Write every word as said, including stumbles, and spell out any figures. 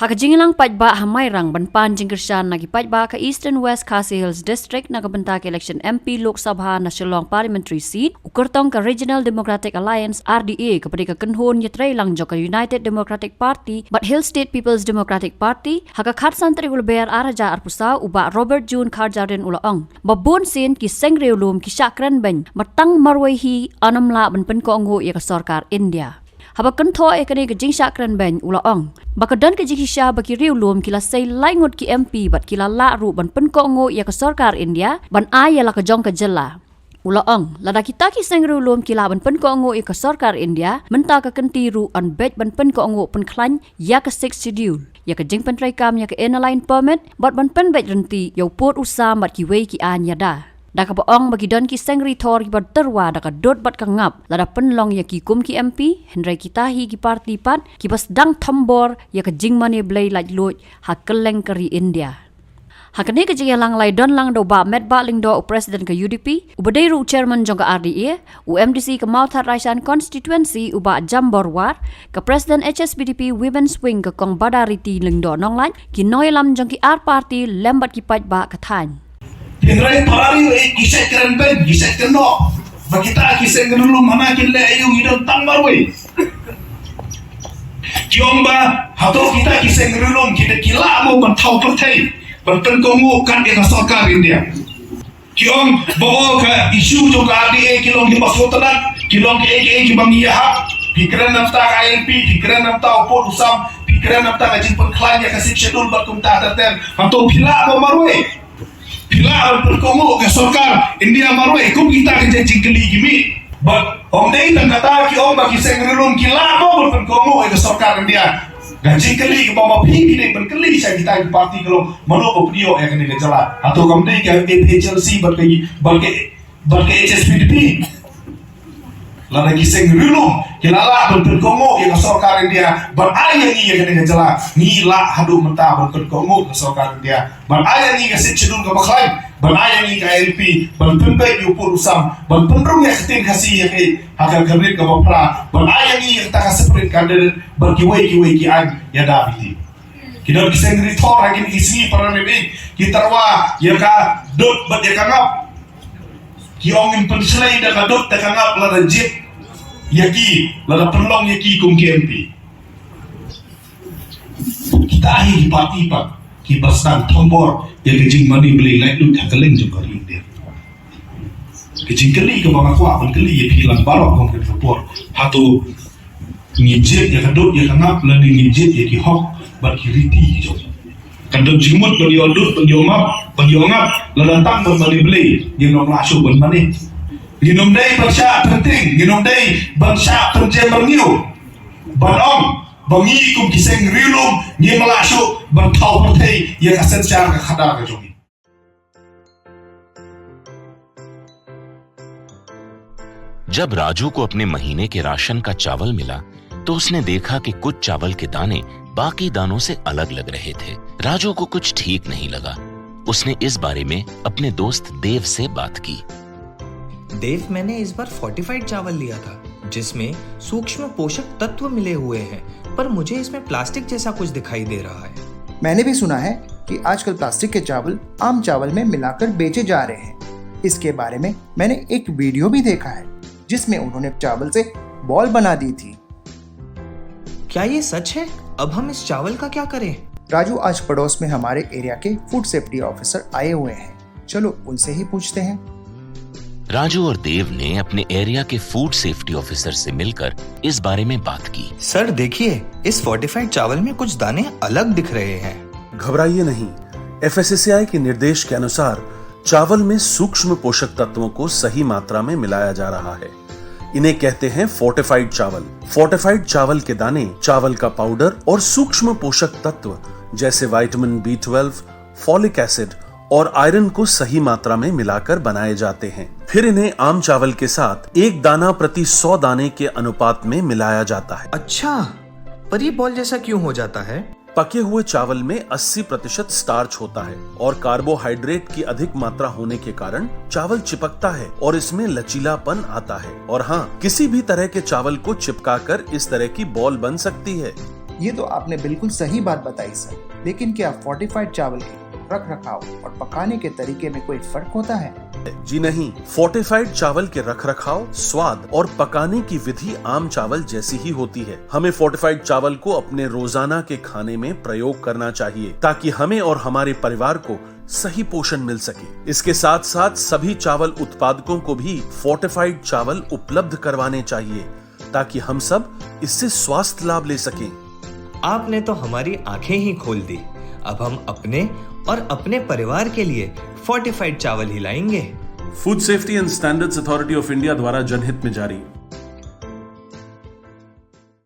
Ha ka jingïalang paidbah ha Mairang ban pan jingkyrshan na ki paidbah ka Eastern West Khasi Hills District na ka bynta ka election M P Lok Sabha na Shillong Parliamentary Seat, u kyrtong ka Regional Democratic Alliance, R D A, kaba dei ka kynhun ïatreilang jong ka United Democratic Party bad Hill State People's Democratic Party, ha ka khatsan tarik u Lber ar hajar arphew saw, u Bah Robert June Kharjahrin u la ong ba bun sien ki seng riewlum ki shah kren beiñ ba tang marwei hi ym lah ban pynkohnguh ïa ka sorkar India. Haba kynthoh ïa kane ka jingshah kren beiñ u la ong ba ka don ka jingshisha ba ki riewlum ki la sei laingut ki M P bad ki la lah ruh ban pynkohnguh ïa ka sorkar India ban ai ïa la ka jong ka jylla. U la ong lada kita ki seng riewlum ki lah ban pynkohnguh ïa ka sorkar India, mynta ka kynti ruh yn beit ban pynkohnguh pynkhlaiñ ïa ka Sixth Schedule, ïa ka jingpyntreikam ïa ka Inner Line Permit bad ban pynbeit ryntih ïa u pud u sam bad kiwei ki aiñ ïada. Da kaba ong ba ki don ki seng ri thor kiba tyrwa da ka dud bad ka ngap lada pynlong ïa ki kum ki M P, hynrei kita hi ki party pat kiba sdang thombor ïa ka jingmane blei laitluid ha kylleng ka ri India. Ha kane ka jingïalang la ïadon lang da u Bah Metbah Lyngdoh, u President ka U D P, uba dei ruh u Chairman jong ka R D A, u M D C ka Mawthadraishan Constituency, u Bah Jambor War, ka President H S P D P Women's Wing ka Kong Badariti Lyngdoh Nonglait, ki nongïalam jong ki ar party lem bad ki paidbah ka thaiñ. Hynrei para ri, eh, ki seng kren beiñ, ki seng kren noh ba kita ki seng riewlum hana kin leh aïu, ngi don tang marwei. Ki ong ba hato kita ki seng riewlum ki, ki lah mo ban thaw pyrthei ban pynkohnguh kat ïa ka sorkar India. Ki ong ba o ka issue jong ka R D A ki long kiba sngewtynnat, ki long kiei kiei kiba ngi ïahap. Phi kren na bynta ka I L P, phi kren na bynta u pud u sam, phi kren na bynta ka jingpynkhlaiñ ïa ka Sixth Schedule bad kumta ter ter. Hato phi lah mo marwei? Phi lah ban pynkohnguh ka sorkar India marwei? Kum kita ki jingkylli ki mih. Bad ym dei tang kata, ki ong ba ki seng riewlum ki lah mo ban pynkohnguh ïa ka sorkar India. Ka jingkylli kaba ma phi phi dei ban kylli sha kita ki party ka long, mano ba pynïoh ïa kane ka jylla? Hato kam dei ka A P H L C bad ka, bad ka, bad ka H S P D P? Lada ki seng riewlum ki la lah ban pynkohnguh ïa ka sorkar India ban ai ïa ngi ïa kane ka jylla, ngi lah haduh mynta ban pynkohnguh ka sorkar India ban ai ïa ngi ka Sixth Schedule kaba khlaiñ, ban ai ïa ngi ka I L P, ban pynbeit ïa u pud u sam, ban pynrung ïa ka ktien Khasi ïa ka, ha ka rit kaba phra, ban ai ïa ngi ïa kata ka separate candidate bad kiwei kiwei ki aiñ ïada bithi. Ki don ki seng ri thor ha kine ki sngi, para ri, ki tyrwa ïa ka dud bad ïa ka ngap. Ki ong ngin pynshlei da ka dud da ka ngap lada jied ïa ki, lada pynlong ïa ki kum ki M P. Kita hi ki party pat kiba sdang thombor ïa ka jingmane blei laitluid ha kylleng jong ka ri India. Ka jingkylli kaba nga kwah ban kylli ïa phi lang baroh kum ka por, hato ngi jied ïa ka dud ïa ka ngap lane ngi jied ïa ki hok bad ki riti ki jong? Kan don jingmut ban ïoh dud, ban ïoh map, ban ïoh ngap, lada tang ban mane blei, ngin ym lah shuh ban mane. Ngin ym dei ban shah pynting, ngin ym dei ban shah pynjem rngiew ban ong ba ngi kum ki seng riewlum ngim lah shuh ban thaw pyrthei ïa ka synshar ka khadar ka jong ngi. जब राजू को अपने महीने के राशन का चावल मिला, तो उसने देखा कि कुछ चावल के दाने बाकी दानों से अलग लग रहे थे। राजू को कुछ ठीक नहीं लगा। उसने इस बारे में अपने दोस्त देव से बात की। देव, मैंने इस बार फोर्टिफाइड चावल लिया था, जिसमें सूक्ष्म पोषक तत्व मिले हुए हैं, पर मुझे इसमें प्लास्टिक जैसा कुछ दिखाई दे रहा है। मैंने भी सुना है कि आजकल प्लास्टिक के चावल आम चावल में मिलाकर बेचे जा रहे हैं। इसके बारे में मैंने एक वीडियो भी देखा है, जिसमें उन्होंने चावल से बॉल बना दी थी। क्या ये सच है? अब हम इस चावल का क्या करें? राजू, आज पड़ोस में हमारे एरिया के फूड सेफ्टी ऑफिसर आए हुए हैं, चलो उनसे ही पूछते हैं। राजू और देव ने अपने एरिया के फूड सेफ्टी ऑफिसर से मिलकर इस बारे में बात की। सर, देखिए, इस फोर्टिफाइड चावल में कुछ दाने अलग दिख रहे हैं। घबराइए नहीं, एफएसएसएआई के निर्देश के अनुसार चावल में सूक्ष्म पोषक तत्वों को सही मात्रा में मिलाया जा रहा है। इन्हें कहते हैं फोर्टिफाइड चावल। फोर्टिफाइड चावल के दाने, चावल का पाउडर और सूक्ष्म पोषक तत्व जैसे vitamin B twelve, folic acid और आयरन को सही मात्रा में मिलाकर बनाए जाते हैं। फिर इन्हें आम चावल के साथ एक दाना प्रति सौ दाने के अनुपात में मिलाया जाता है। अच्छा, पर ये बॉल जैसा क्यों हो जाता है? पके हुए चावल में अस्सी प्रतिशत स्टार्च होता है और कार्बोहाइड्रेट की अधिक मात्रा होने के कारण चावल चिपकता है और इसमें लचीलापन आता है। और हाँ, किसी भी तरह के चावल को चिपकाकर इस तरह की बॉल बन सकती है। ये तो आपने बिल्कुल सही बात बताई सर, लेकिन क्या फोर्टिफाइड चावल के रख रखाव और पकाने के तरीके में कोई फर्क होता है? जी नहीं, फोर्टिफाइड चावल के रख रखाव, स्वाद और पकाने की विधि आम चावल जैसी ही होती है। हमें फोर्टिफाइड चावल को अपने रोजाना के खाने में प्रयोग करना चाहिए, ताकि हमें और हमारे परिवार को सही पोषण मिल सके। इसके साथ साथ सभी चावल उत्पादकों को भी फोर्टिफाइड चावल उपलब्ध करवाने चाहिए, ताकि हम सब इससे स्वास्थ्य लाभ ले सकें। आपने तो हमारी आंखें ही खोल दी। अब हम अपने और अपने परिवार के लिए फोर्टिफाइड चावल ही लाएंगे। Food safety and standards authority of India द्वारा जनहित में जारी।